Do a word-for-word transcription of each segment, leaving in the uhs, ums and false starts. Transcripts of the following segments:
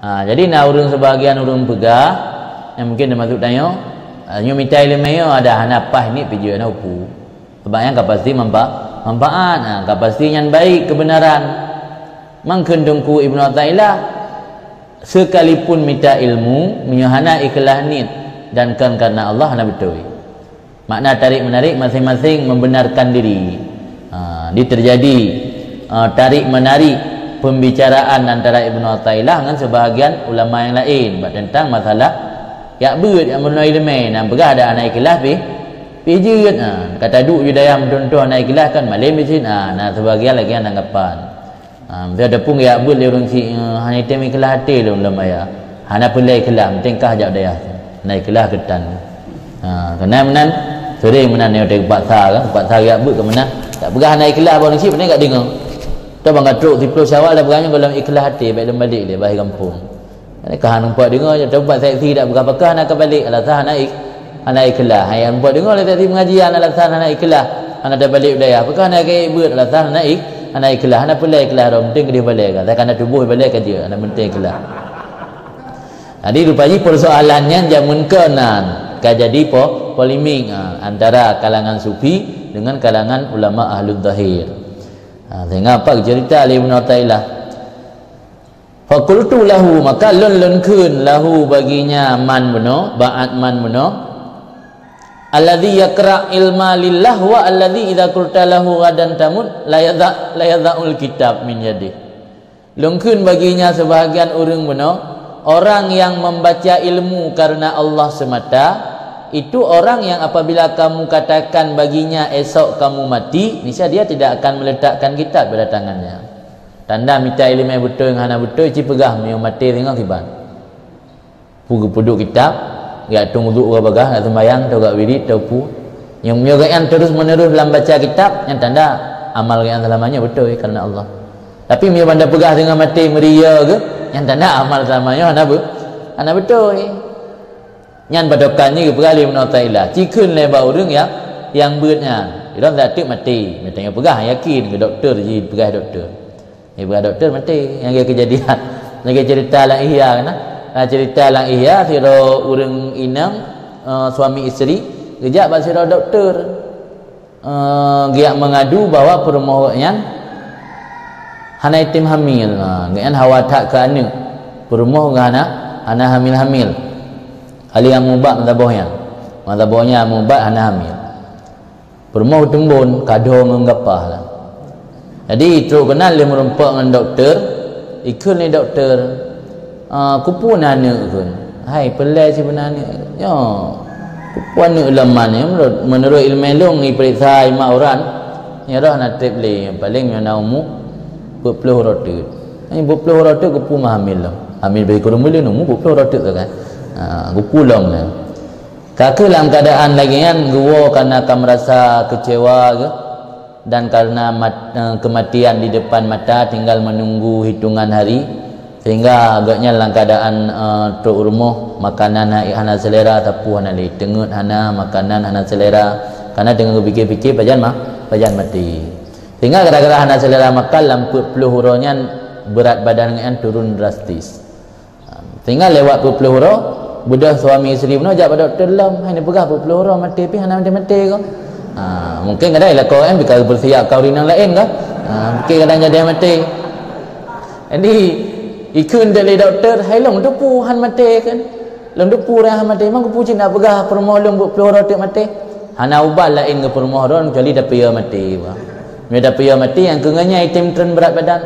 Ha, jadi na ureuëng, sebahagian ureuëng peugah, nyang mungkin teumasuk tanyoe, ha, nyoe mita iéleumé nyoe adak hana paih niet pih jeuet na upu. Sebab nyan ka pasti manfa-, manfaat, ha, ka pasti nyan baik keubeunaran. Mangkheun Teungku Ibnu Athaillah, sekalipun mita ilmu, meunyoe hana ikhlaih niet dan kon kareuna Allah, hana beutôi. Makna tarik-menarik, masing-masing membenarkan diri. Ha, di terjadi, ha, tarik-menarik pembicaraan antara Ibnu Athaillah ngon sebahagian ulama nyang laén bak teuntang masalah jak beuet nyang meurunoe iéleumé, nyang peugah adak hana ikhlaih pih, pih jeuet. Ha, ka taduek ju dayah meutuntôh hana ikhlaih kan, malém bisin. Ha, na sebahagian lagée nyan tanggapan. Ha, miseue teupeue geujak beuet lé ureuëng syiek, eh, hana item ikhlaih até lom lam ayah. Hana peulai ikhlaih, penting kah jak dayah. Hana ikhlaih keutan. Ha, keunan meunan, sering meunan nyoe teuh geupaksa kan, geupaksa geujak beuet keu meunan. Tak peugah hana ikhlaih bak ureuëng syiek, penting ka deungoe. Toh ban ka trok siplôh Syawal dah peugah nyoe gohlom ikhlaih até, bék lom balek lé bak gampông. Ka hana meupat deungoe, teumpat saksi dak peugah pakon hana ka balek, alasan hana ik-, hana ikhlaih. Hai meupat deungoe lé saksi pengajian, alasan hana ikhlaih, hana tabalek u dayah. Pakon hana ka beuet, alasan hana ik-, hana ikhlaih, hana peulai ikhlaih, rhom penting keudeh balek ka. Takana tuboh balek ka jeuet, hana penting ikhlaih. Jadi rupa jih persoalan nyan jameun keunan ka jadi po-, polemik, ha, antara kalangan sufi dengan kalangan ulama ahlul zahir. Ha, sehingga apa cerita lé Ibnu Athaillah? Fakultu lahu, maka lôn, lôn kheun, lahu baginya man bunoe, ba'at man bunoe, alladzi yaqra ilma lillah wa alladzi idza qulta lahu ghadan tamut la yadha, la yadha'ul kitab min yadih. Lôn kheun baginya sebahagian ureuëng bunoe, orang yang membaca ilmu karena Allah semata, itu orang yang apabila kamu katakan baginya esok kamu mati, niscaya dia tidak akan meletakkan kitab pada tangannya. Tanda mita iéleumé beutôi ngon hana beutôi, ci peugah meunyoe maté singoh kiban. Pu geupeuduek kitab, geujak tueng uduk ka bagah, geujak seumayang, atau geujak wirid, atau pu. Nyang meunyoe gobnyan terus menerus lam baca kitab, nyan tanda amal gobnyan seulama nyoe beutôi karena Allah. Tapi meunyoe banda peugah singoh maté meuria geuh, nyan tanda amal seulama nyoe hana be-, hana beutôi. Nyan patokan jih geupeugah lé Ibnu Athaillah, ci kheun lé bak ureuëng nyang, nyang beuet nyan. Ilôn sateuk maté, meutanyoe peugah yakin, keu dokto jih peugah dokto. Jih peugah dokto maté, nyang lagée keujadian. Lagée cerita lam Ihya kan. Nah, cerita lam Ihya, sidroe ureuëng inong, eh, suami isteri, geujak bak sidroe dokto. Eh, geujak mengadu bahwa peurumoh gobnyan hana item hamil. Ha, gobnyan hawa that keu aneuëk. Peurumoh geuh hana, hana hamil-hamil. Hali nyang mubat meusaboh nyan. Meusaboh nyan mubat hana hamil. Peurumoh teumbon, kadho ngon gapah lah. Jadi, trok keunan lé meurumpok ngon dokto, ikheun lé dokto, "Ah, keupeue na aneuëk kheun?" "Hai, peulai sibeuna aneuëk." "Nyoe, keupeue aneuëk lom man nyoe?" "Meunurot, meunurot iéleumé lôn ipeuriksa ié mak urat, nyoe roh na treb lé, paléng nyoe na umu peuet ploh uroe teuk." "Hai, peuet ploh uroe teuk keupeue meuhamil lom?" "Hamil bak ureuëng buleuen umu peuet ploh uroe teuk kan?" "Ah, keupeue lom nyoe?" Ka kheueh lam keuadaan lagée nyan geuwoe kareuna ka meurasa keucewa geuh dan kareuna mat-, eh, keumatian di depan mata tinggal menunggu hitungan hari, sehingga gobnyan lam keuadaan, eh, trok u rumoh, makanan ha-, hana seulera, sapeue hana lé, teungeut hana, makanan hana seulera, kareuna teungoh geupike-pike pajan ma-, pajan maté. Sehingga gara-gara hana seulera makan lam peuet ploh uroe nyan, beurat badan gobnyan turun drastis. Ha, tinggai lewat peuet ploh uroe, beudôh suami isteri bunoe jak bak dokto lom, hai neupeugah peuet ploh uroe maté pih hana maté-maté ko. Ha, mungkin kadang lakoe nyan bika beursiap keu ureuëng nyang laén ko. Ha, mungkin kadang jadi maté. Jadi, ikheun lé dokto, hai lôn teupeue han maté kan. Lôn teupeue ureuëng han maté, memang keupeue cit neupeugah peurumoh lôn peuet ploh uroe teuk maté. Hana ubat laén keu peurumoh droe kecuali tapiôh maté. Meunyoe tapiôh maté, nyang keu ngon nyan item treun brat badan.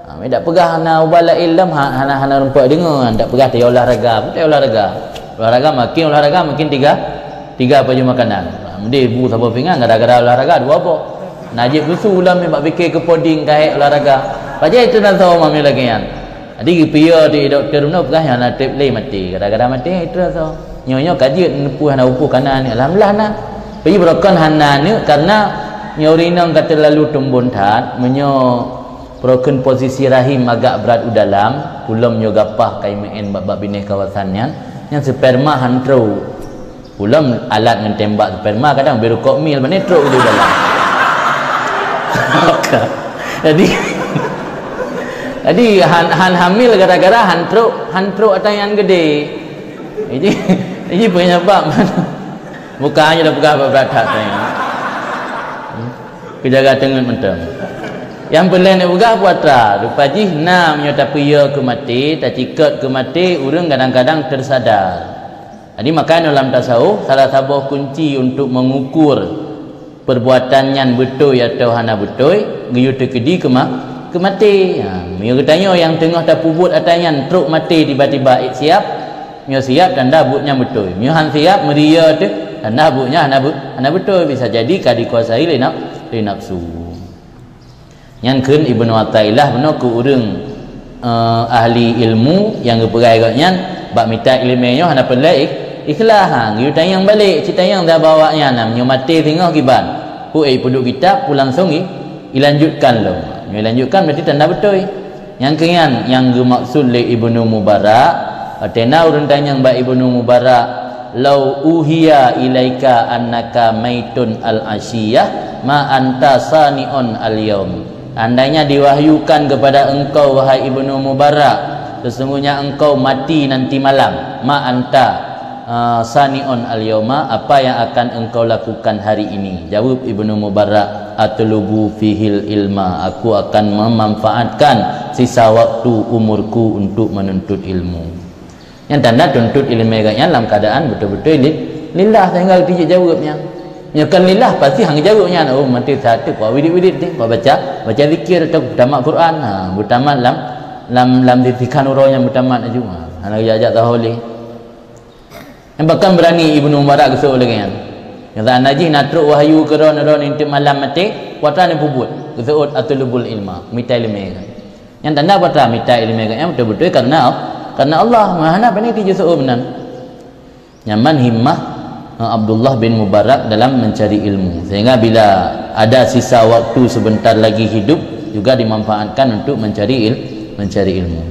Ha, meunyoe dak peugah hana ubat laén lom, ha, hana, hana rumpok deungoe, dak peugah tayue olahraga, peue tayue olahraga. Olahraga makin, olahraga makin tiga, tiga pajoh makanan. Ha, meudeh bu saboh pingan gara-gara olahraga dua boh. Najib susu lom bak pike keu poding ka hék olahraga. Pajan itu na saboh mami lagée nyan. Jadi geupiyôh di dokto runoe peugah hana treb lé maté, gara-gara maté itu rasa. Nyoe-nyoe ka jeuet neupeu hana upu kana ni, alhamdulillah na. Tapi beurokon hana neuk karena nyoe ureuëng inong ka teulalu tumbon that, meunyoe Peurokon posisi rahim agak brat u dalam, ulôn nyoe gapah kai meu'en bak, bak binéh kawasan nyan, nyan sperma han trok. Ulôn alat ngon tembak sperma kadang beu rukok mil, bani trok u dalam. Jadi, Jadi han, han hamil gara-gara han trok, han trok ata nyang gede. Jadi, jadi penyebab bukan hanya dah peugah brat-brat that. Keujaga teungeut mantong. Nyang peureulée neupeugah peue atra, rupa jih na meunyoe tapeuyue keu maté, tacikot keu maté, ureuëng kadang-kadang tersadar. Jadi makanya dalam tasawuf salah saboh kunci untuk mengukur perbuatan nyan beutôi atau hana beutôi, geuyue teukeudi keu ma-, keu maté. Ha, meunyoe geutanyoe nyang teungoh tapeubuet ata nyan trok maté tiba-tiba, ék siab, meunyoe siab tanda buet nyan beutôi. Meunyoe han siab, meuria teuh, tanda buet nyan hana be-, hana beutôi. Bisa jadi ka dikuasai lé naf-, lé nafsu. Nyan kheun Ibnu Athaillah bunoe keu ureuëng, eh, ahli ilmu nyang geupeugah gobnyan bak mita iéleumé nyoe hana peureulée ikh-, ikhlas. Ha, geuyue tanyong balek, cit tanyong sabe awaknyan, meunyoe maté singoh kiban. Peue, eh, peuduek kitab, peue langsong i-, ilanjutkan lom. Meunyoe ilanjutkan berarti tanda beutôi. Nyang keu nyan nyang geumaksud lé Ibnu Mubarak, watée na ureuëng tanyong bak Ibnu Mubarak, "Lau uhiya ilaika annaka maitun al-asyiyah, ma anta sani'un al-yaum." Andainya diwahyukan kepada engkau, wahai Ibnu Mubarak, sesungguhnya engkau mati nanti malam, ma anta, ah, sani'un al-yauma, apa yang akan engkau lakukan hari ini? Jawab Ibnu Mubarak, "Atlubu fihil ilma, aku akan memanfaatkan sisa waktu umurku untuk menuntut ilmu." Nyang tanda tuntut iéleumé gobnyan lam keadaan beutôi-beutôi li-, lillah, sehingga geutijak jawab nyan. Nyoe kan lillah, pasti han jawab nyan, oh, mantong satu, kok wirit-wirit deh, kok baca, baca zikir atau tamat Quran, ha, beutamat lam, lam, lam titikhan uroe nyang beutamat laju, ha, hana jak-jak tahu lé. Nyang bahkan berani Ibnu Mubarak geuseuôt lagée nyan. Nyata najih na trok wahyu keu droe-droe ngon teuk malam maté, kuatra neupeubuet, geuseuôt atlubul ilma, mita iéleumé. Nyang tanda kuatra mita iéleumé nyan beutôi-beutôi karena, karena Allah, meuhana pane tijeuet seuôt meunan. Nyaman himmah, eh, Abdullah bin Mubarak dalam mencari ilmu. Sehingga bila ada sisa waktu sebentar lagi hidup, juga dimanfaatkan untuk mencari il-, mencari ilmu.